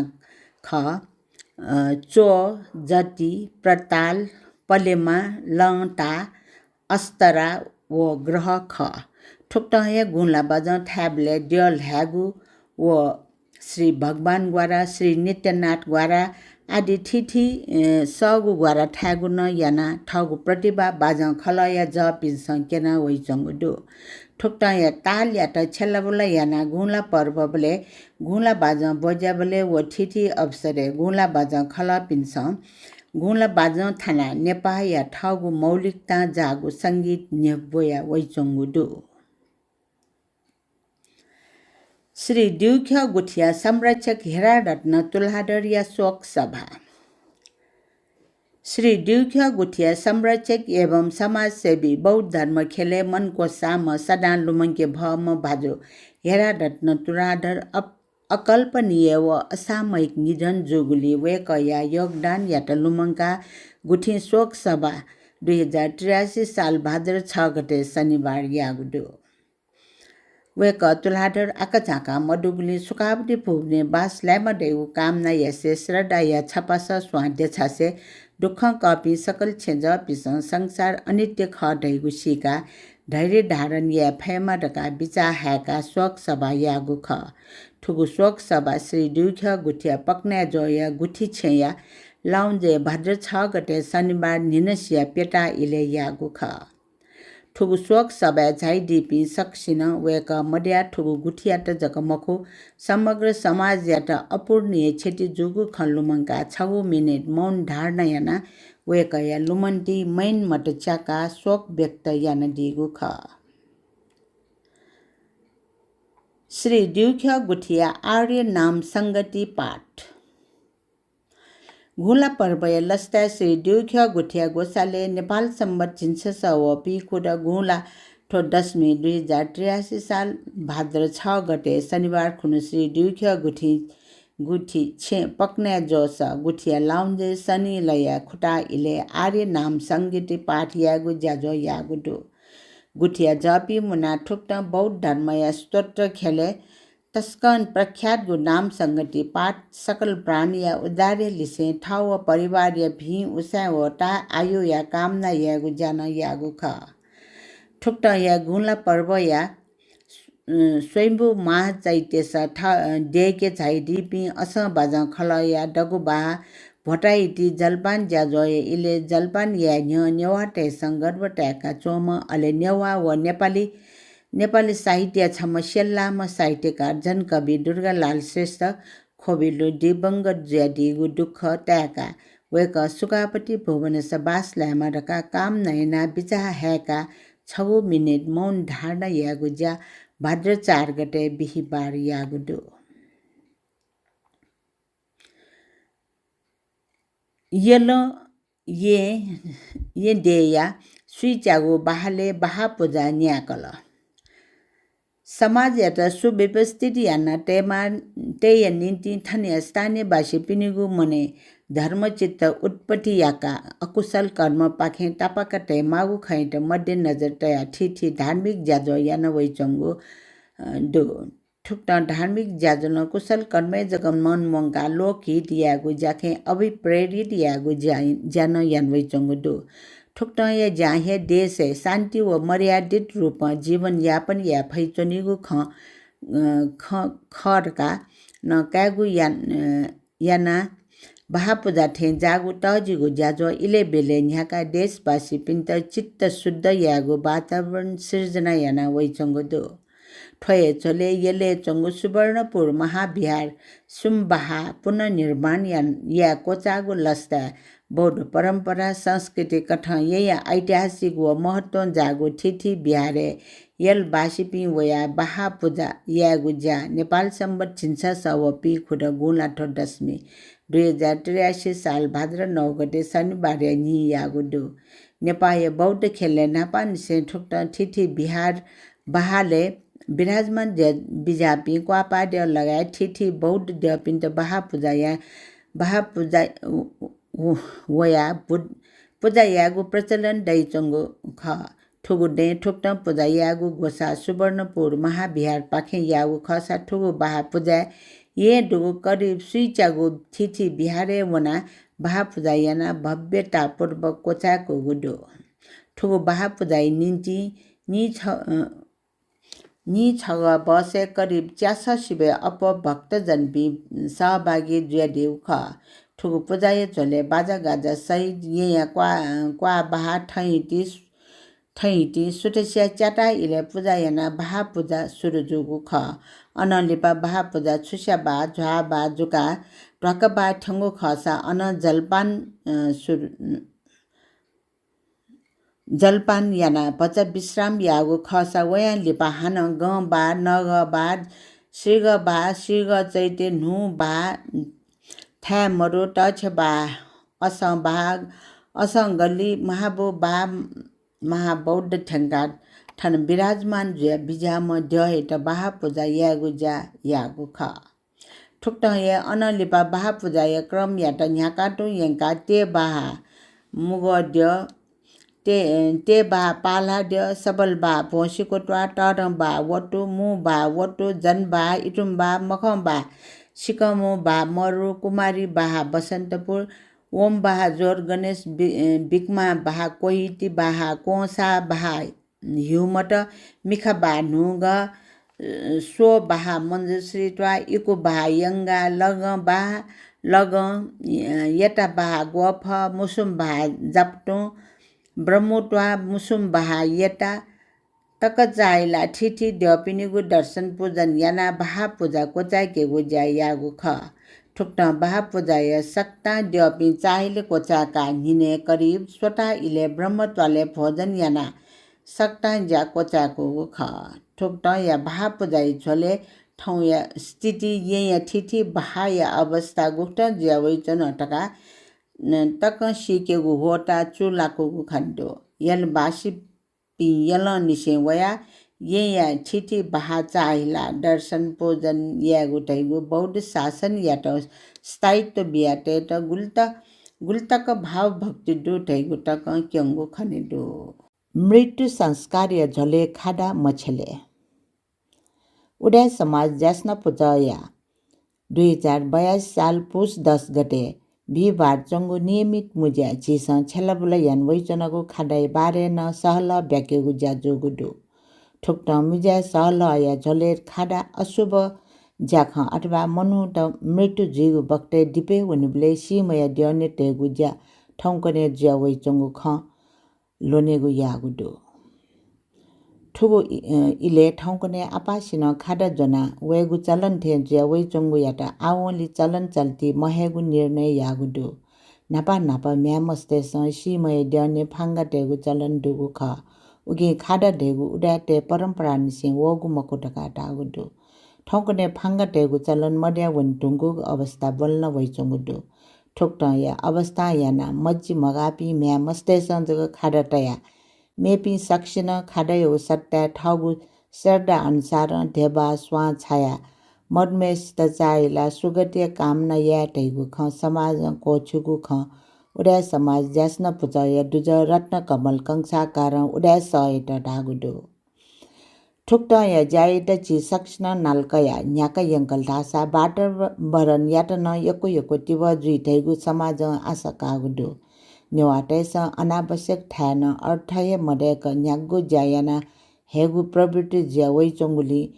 खः, अ, च्वः, जति, प्रताल, पलेमा, लंता, अस्तरा व ग्रह खः। थुकथं हे गुँला बाजं थायेबलय् द्यः ल्हायेगु व श्री भगवान ग्वारा, श्री नित्यनाथ ग्वारा आदि थीथी, ए, सःगु ग्वारा थायेगु नं यानाः थःगु प्रतिभा बाजं खलःया जःपिन्सं क्यना वइच्वंगु दु। थुकथं हे तालयात छ्यलाबुला यानाः गुँला पर्वबलय् गुँला बाजं ब्वज्याबलय् व थीथी अवसरय् गुँला बाजं खलःपिन्सं गुँला बाजं थानाः नेपाःया थःगु मौलिकतां जाःगु संगीत न्ह्यब्वया वइच्वंगु दु। श्री द्युख्यः गुथिया संरक्षक हेरारत्न तुलाधरया शोक सभा। श्री द्युख्यः गुथिया संरक्षक एवं समाजसेवी, बौद्ध धर्म ख्यलय् मनको साम्ह, सदां लुमंके भःम्ह भाजु हेरारत्न तुलाधर अप-, अकल्पनीय व असामयिक निधन जूगुलिं वय्‌कःया योगदानयात लुमंकाः गुथिं शोक सभा दुई हजार त्रियासी साल भाद्र छ गते शनिबार याःगु दु। वय्‌कः तुलाधर आकाझाकां मदुगुलिं सुखावती भुवनय् बास लायेमा दइगु कामना यासें श्रद्धाया छपास स्वां देछासें दुःखं कःपिं सकल छेँजःपिन्सं संसार अनित्य खः धइगु सीकाः धैर्य धारण याये फयेमा धकाः बिचाः हायेकाः शोक सभा याःगु खः। थुगु शोक सभा श्री द्युख्यः गुथिया पकनाय्‌ज्वःया गुथि छेँया lounge-य् भाद्र छ गते शनिबार न्हिनसिया प्यता इलय् याःगु खः। थुगु शोक सभाय् झाइदीपिं सकसिनं वय्‌कः मदयाः थुगु गुथियात जक मखु, समग्र समाजयात अपूरणीय क्षति जूगु खँ लुमंकाः छगू मिनेट मौन धारणा यानाः वय्‌कःया लुमन्तिइ मैनमत च्याकाः शोक व्यक्त यानादीगु खः। श्री द्युख्यः गुथिया आर्य नाम संगति पाठ। गुँला पर्वया लसताय् श्री द्युख्यः गुथिया ग्वसालय् नेपाल संवत् झिंछसः व पीखुदँ गुँला थ्व दशमी दुई हजार त्रियासी साल भाद्र छ गते शनिबार खुन्हु श्री द्युख्यः गुथि, गुथि छेँ पकनाय् ज्वःसः गुथिया lounge-य् सनिलया खुताः इलय् आर्य नाम संगति पाठ यायेगु ज्याझ्वः याःगु दु। गुथिया जःपिं मुनाः थुकथं बौद्ध धर्मया स्तोत्र ख्यलय् तसकं प्रख्यातगु नाम संगति पाठ सकल प्राणीया उद्धारया लिसें थः व परिवारया भिं उसाँय् व ताः आयुया कामना यायेगु ज्या नं याःगु खः। थुकथं हे गुँला पर्वया, अ, स्वयम्भू महाचैत्यस थ-, अ, देय्‌के झाइदीपिं असं बाजं खलःया दगुबाः भ्वताइति जलपान ज्याझ्वःया इलय् जलपान याये न्ह्यः नेवाःतय्‌सं गर्व ताय्‌का च्वंम्ह, अले नेवाः व नेपाली नेपाली साहित्यया छम्ह स्यल्लाम्ह साहित्यकार जनकवि दुर्गालाल श्रेष्ठ ख्वबिलु दिवंगत जुयादीगु दुःख ताय्‌काः वय्‌कः सुखावती भुवनस बास लायेमा धकाः कामना यानाः बिचाः हाय्‌काः छगू मिनेट मौन धारणा यायेगु ज्या भाद्र चार गते बिहिबार याःगु दु। यल येँ, येँ देय्‌या स्वीच्यागु बहालय् बहाः पुजा न्यायेकल। समाजयात सुव्यवस्थित याना तयेमा, तयेया निंतिं थनया स्थानीयवासीपिनिगु मनय् धर्मचित्त उत्पत्ति याकाः अकुशल कर्मपाखें तापाक तयेमाःगु खँयात मध्यनजर तयाः थीथी धार्मिक ज्याझ्वः याना वइच्वंगु, अ, दु। थुकथं धार्मिक ज्याझ्वलं कुशल कर्मय् जक मन मुंकाः लोकहित यायेगु ज्याखें अभिप्रेरित यायेगु ज्या, ज्या नं याना वइच्वंगु दु। थुकथंया ज्यां हे देशय् शान्ति व मर्यादित रूपं जीवनयापन याये फइच्वनीगु खँ, अ, खँ, खः धकाः नं कायेगु या, अ, यानाः बहाः पुजा थें जाःगु तःजिगु ज्याझ्वः इलय् ब्यलय् न्ह्याकाः देशवासीपिन्त चित्त शुद्ध यायेगु वातावरण सिर्जना याना वइच्वंगु दु। थ्व हे झ्वलय् यलय् च्वंगु सुवर्णपुर महाविहार सुं बहाः पुनर्निर्माण या, याये क्वचाःगु लसताय् बौद्ध परम्परा, संस्कृति कथं येँया ऐतिहासिक व महत्वं जाःगु थीथी विहारय् यलवासीपिं वयाः बहाः पुजा यायेगु ज्या नेपाल संवत् झिंछसः व पीखुदँ गुँलाथ्व दशमी दुई हजार त्रियासी साल भाद्र नौ गते शनिबारया न्हि याःगु दु। नेपाःया बौद्ध ख्यलय् न्हापांनिसें थुकथं थीथी विहार बहालय् विराजमान द्य, बिज्याःपिं क्वापाःद्यः लगायत थीथी बौद्ध द्यःपिन्त बहाः पुजा या, बहाः पुजा व, व, वयाः पु, पुजा यायेगु प्रचलन दइच्वंगु खः। थुगु दँय् थुकथं पुजा यायेगु ग्वसाः सुवर्णपुर महाविहारपाखें याःगु खःसा थुगु बहाः पुजाय् येँ दुगु करिब स्वीच्यागु थीथी विहारय् वनाः बहाः पुजा यानाः भव्यतापूर्वक क्वचाय्कूगु दु। थुगु बहाः पुजाया निंतिं निछ, अ, निछगः बसय् करिब च्यासः सिबय् अप्वः भक्तजनपिं सहभागी जुयादीगु खः। थुगु पुजाया झ्वलय् बाजागाजा सहित येँया क्वा, क्वाः बहाः थहिंतिं, थहिंतिं सुथसिया च्याताः इलय् पुजा यानाः बहाः पुजा सुरु जूगु खः। अनं लिपा बहाः पुजा छुस्या बहाः, झ्वाः बहाः जुकाः ध्वाखा बहाः थ्यंगु खःसा अनं जलपान, अ, सुरु, जलपान यानाः भचा विश्राम याःगु खःसा वयां लिपा हानं गं बहाः, नगः बहाः, सिगः बहाः, सिगः चैत्य, न्हू बहाः, थाय् मरु, तःछे बहाः, असं बहाः, असं गल्ली, महाबु बहाः, महाबौद्ध थ्यंकाः थन विराजमान जुया बिज्याःम्ह द्यःयात बहाः पुजा यायेगु ज्या याःगु खः। थुकथं हे अनं लिपा बहाः पुजाया क्रमयात न्ह्याकाः तुं यंकाः ते बहाः मुगः द्यः, ते, ते बहाः पाल्हा द्यः, सबल बहाः भ्वंसिक्व त्वाः, तःधं बहाः वतु, मू बहाः वतु, जन बहाः, इतुम बहाः, मखं बहाः सिकंमू बहाः मरु, कुमारी बहाः बसन्तपुर, ओम बहाः जोर, गणेश बि, बिक्मा बहाः कोहिति बहाः, कोंसा बहाः ह्युमत, मिखा बहाः न्हूगः, स्व बहाः मञ्जुश्री त्वाः, इकु बहाः यंगा, लगं बहाः, लगं, यता बहाः ग्वःफः, मुसुम बहाः जापतुं, ब्रह्मु त्वाः, मुसुम बहाः यता, तक चाहिला थीथी द्यःपिनिगु दर्शन पूजन यानाः बहाः पुजा क्वचाय्केगु ज्या याःगु खः। थुकथं बहाः पुजाया सकतां द्यःपिं चाहिला क्वचाय्काः न्हिनय् करिब स्वता इलय् ब्रह्मत्वालय् भोजन यानाः सकतां ज्या क्वचाय्कूगु खः। थुकथंया बहाः पुजाया झ्वलय् थौंया स्थिति, येँया थीथी बहाःया अवस्था गुकथं जुयावइच्वन धकाः न, तकं सीकेगु ह्वःताः चूलाकूगु खने दु। यलवासीपिं यलंनिसें वयाः येँया थीथी बहाः चाहिला दर्शन पूजन यायेगु धइगु बौद्ध शासनयात स्थायित्व बियातयेत गुलत, गुलतक भावभक्ति दु धइगु तकं क्यंगु खने दु। मृत्यु संस्कारया झ्वलय् खादा मछ्यले। उदाय् समाज ज्यासना पुचःया दुई हजार बयासी साल पुस दस गते बिहिबार च्वंगु नियमित मुँज्याय् झीसं छ्यलाबुला याना वइच्वनागु खादाया बारे नं सहलह ब्याकेगु ज्या जूगु दु। थुकथं मुँज्याय् सहलहया झ्वलय् खादा अशुभ ज्याखँ अथवा मनूत मृत्यु जुइगु बखतय् दिपय् वनीबलय् सीम्हया द्यःने तयेगु ज्या थौंकन्हय् जुया वइच्वंगु खँ ल्ह्वनेगु याःगु दु। थुगु इ-, अ, इलय् थौंकन्हय् आपासिनं खादा ज्वना वयेगु चलन थें जुया वइच्वंगुयात आवंलि चलन चल्ति महयेगु निर्णय याःगु दु। न्हापा न्हापा म्ह्याय्मस्तय्सं सीम्हया द्यःने फांगा तयेगु चलन दुगु खः। उकिं खादा धइगु उदाय्‌तय् परम्परांनिसें वःगु मखु धकाः धाःगु दु। थौंकन्हय् फांगा तयेगु चलन मदया वने धुंकूगु अवस्था ब्वलना वइच्वंगु दु। थुकथंया अवस्थां यानाः मज्जि मगाःपिं म्ह्याय् मस्तय्सं जक खादा तयाः मेपिं सकसिनं खादायागु सट्टाय् थःगु श्रद्धा अनुसारं ध्यबा, स्वां छायाः मदुम्हय्सित चाःहिलाः सुगतिया कामना याये धइगु खँ समाजं क्वःछिउगु खँ उदाय् समाज ज्यासना पुचःया दुजः रत्नकमल कंसाकारं उदाय् सःयात धाःगु दु। थुकथंया ज्यायात झी सकसिनं नाला कयाः न्ह्याका यंकल धाःसा वातावरणयात नं यक्व यक्व तिबः जुइ धइगु समाजं आशा काःगु दु। नेवाःतय्सं अनावश्यक थाय् नं अर्थ हे मदय्क न्ह्यागु ज्या याना हयेगु प्रवृत्ति जुया वइच्वंगुलिं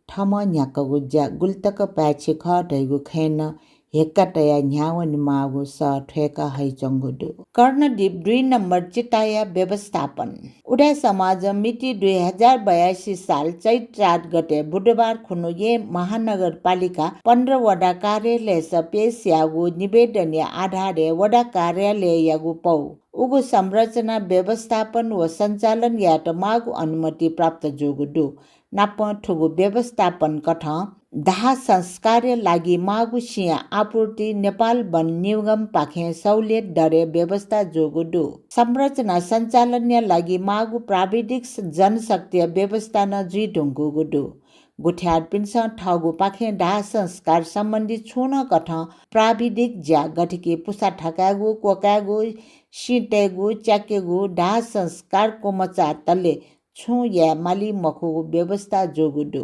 थःम्हं न्ह्याकागु ज्या गुलितक पाय्छि खः धइगु खँय् नं हेक्का तयाः न्ह्यावनेमाःगु सः थ्वय्का हइच्वंगु दु। कर्णदीप दुई नम्बर चिताया व्यवस्थापन। उदाय् समाजं मिति दुई हजार बयासी साल चैत चार गते बुधबार खुन्हु येँ महानगरपालिका पन्ध्र वडा कार्यालयस पेश याःगु निवेदनया आधारय् वडा कार्यालययागु पौ उगु संरचना व्यवस्थापन व सञ्चालन यायेत माःगु अनुमति प्राप्त जूगु दु। नापं थुगु व्यवस्थापन कथं दाह संस्कारया लागि माःगु सिँया आपूर्ति नेपाल वन निगमपाखें सहुलियत दरय् व्यवस्था जूगु दु। संरचना सञ्चालनया लागि माःगु प्राविधिक स-, जनशक्तिया व्यवस्था नं जुइ धुंकूगु दु। गुथियारपिन्सं थःगुपाखें दाह संस्कार सम्बन्धी छुं नं कथं प्राविधिक ज्या गथेकि पुसा थकायेगु, क्वकायेगु, सिँ तयेगु, च्याकेगु, दाह संस्कार क्वमचाःतले छुं याये माली मखुगु व्यवस्था जूगु दु।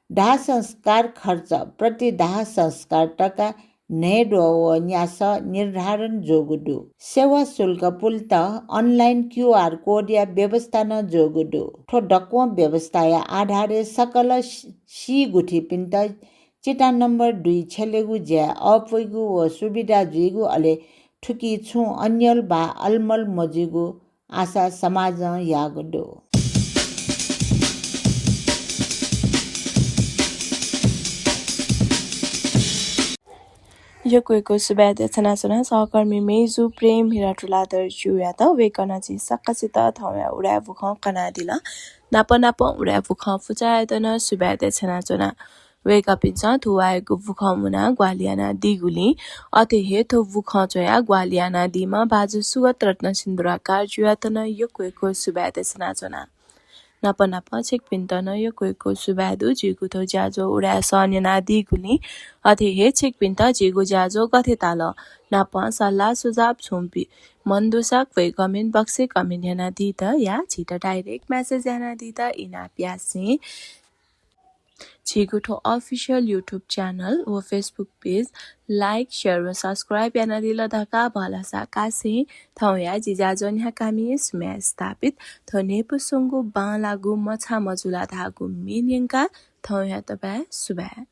दाह संस्कार खर्च प्रति दाह संस्कार तका न्हय्द्वः व न्यासः निर्धारण जूगु दु। सेवा शुल्क पुलेत online QR code या व्यवस्था नं जूगु दु। थ्व दक्वं व्यवस्थाया आधारय् सकल सी-, सी गुथिपिन्त चिता नम्बर दुई छ्यलेगु ज्याय् अःपुइगु व सुविधा जुइगु, अले थुकी छुं अन्यल वा अलमल मजुइगु आशा समाजं याःगु दु। यक्व यक्व सुभाय् देछानाच्वना सहकर्मी मय्जु प्रेम हिरा तुलाधर ज्यूयात। वय्कलं झी सकसित थौंया उदाय् बुखँ कनादिल। नाप नापं उदाय् बुखँ पुचःयात नं सुभाय् देछानाच्वना। वय्कःपिन्सं थुवाःयागु बुखँ मुनाः ग्वाहालि यानादीगुलिं, अथे हे थ्व बुखँ च्वयाः ग्वाहालि यानादीम्ह भाजु सुगत रत्न सिन्दुराकार ज्यूयात नं यक्व यक्व सुभाय् देछानाच्वना। नाप नापं छिकपिन्त नं यक्व यक्व सुभाय् दु। झीगु थ्व ज्याझ्वः उदाय् सः न्यनादीगुलिं, अथे हे छिकपिन्त झीगु ज्याझ्वः गथे ताल नापं सल्लाह सुझाव छुं बी मन दुसा क्वय् comment box-य् comment यानादीत या झीत direct message यानादीत इनाप यासें झीगु थ्व official YouTube channel व Facebook page like, share व subscribe यानादिल धकाः भलसा कासें थौंया जि ज्याझ्वः न्ह्याकामि सुम्या स्थापित थ्व न्ह्यइपुसे च्वंगु बांलाःगु मछाः मजुल धाःगु म्ये न्यंकाः थौंयात बाय् सुभाय्।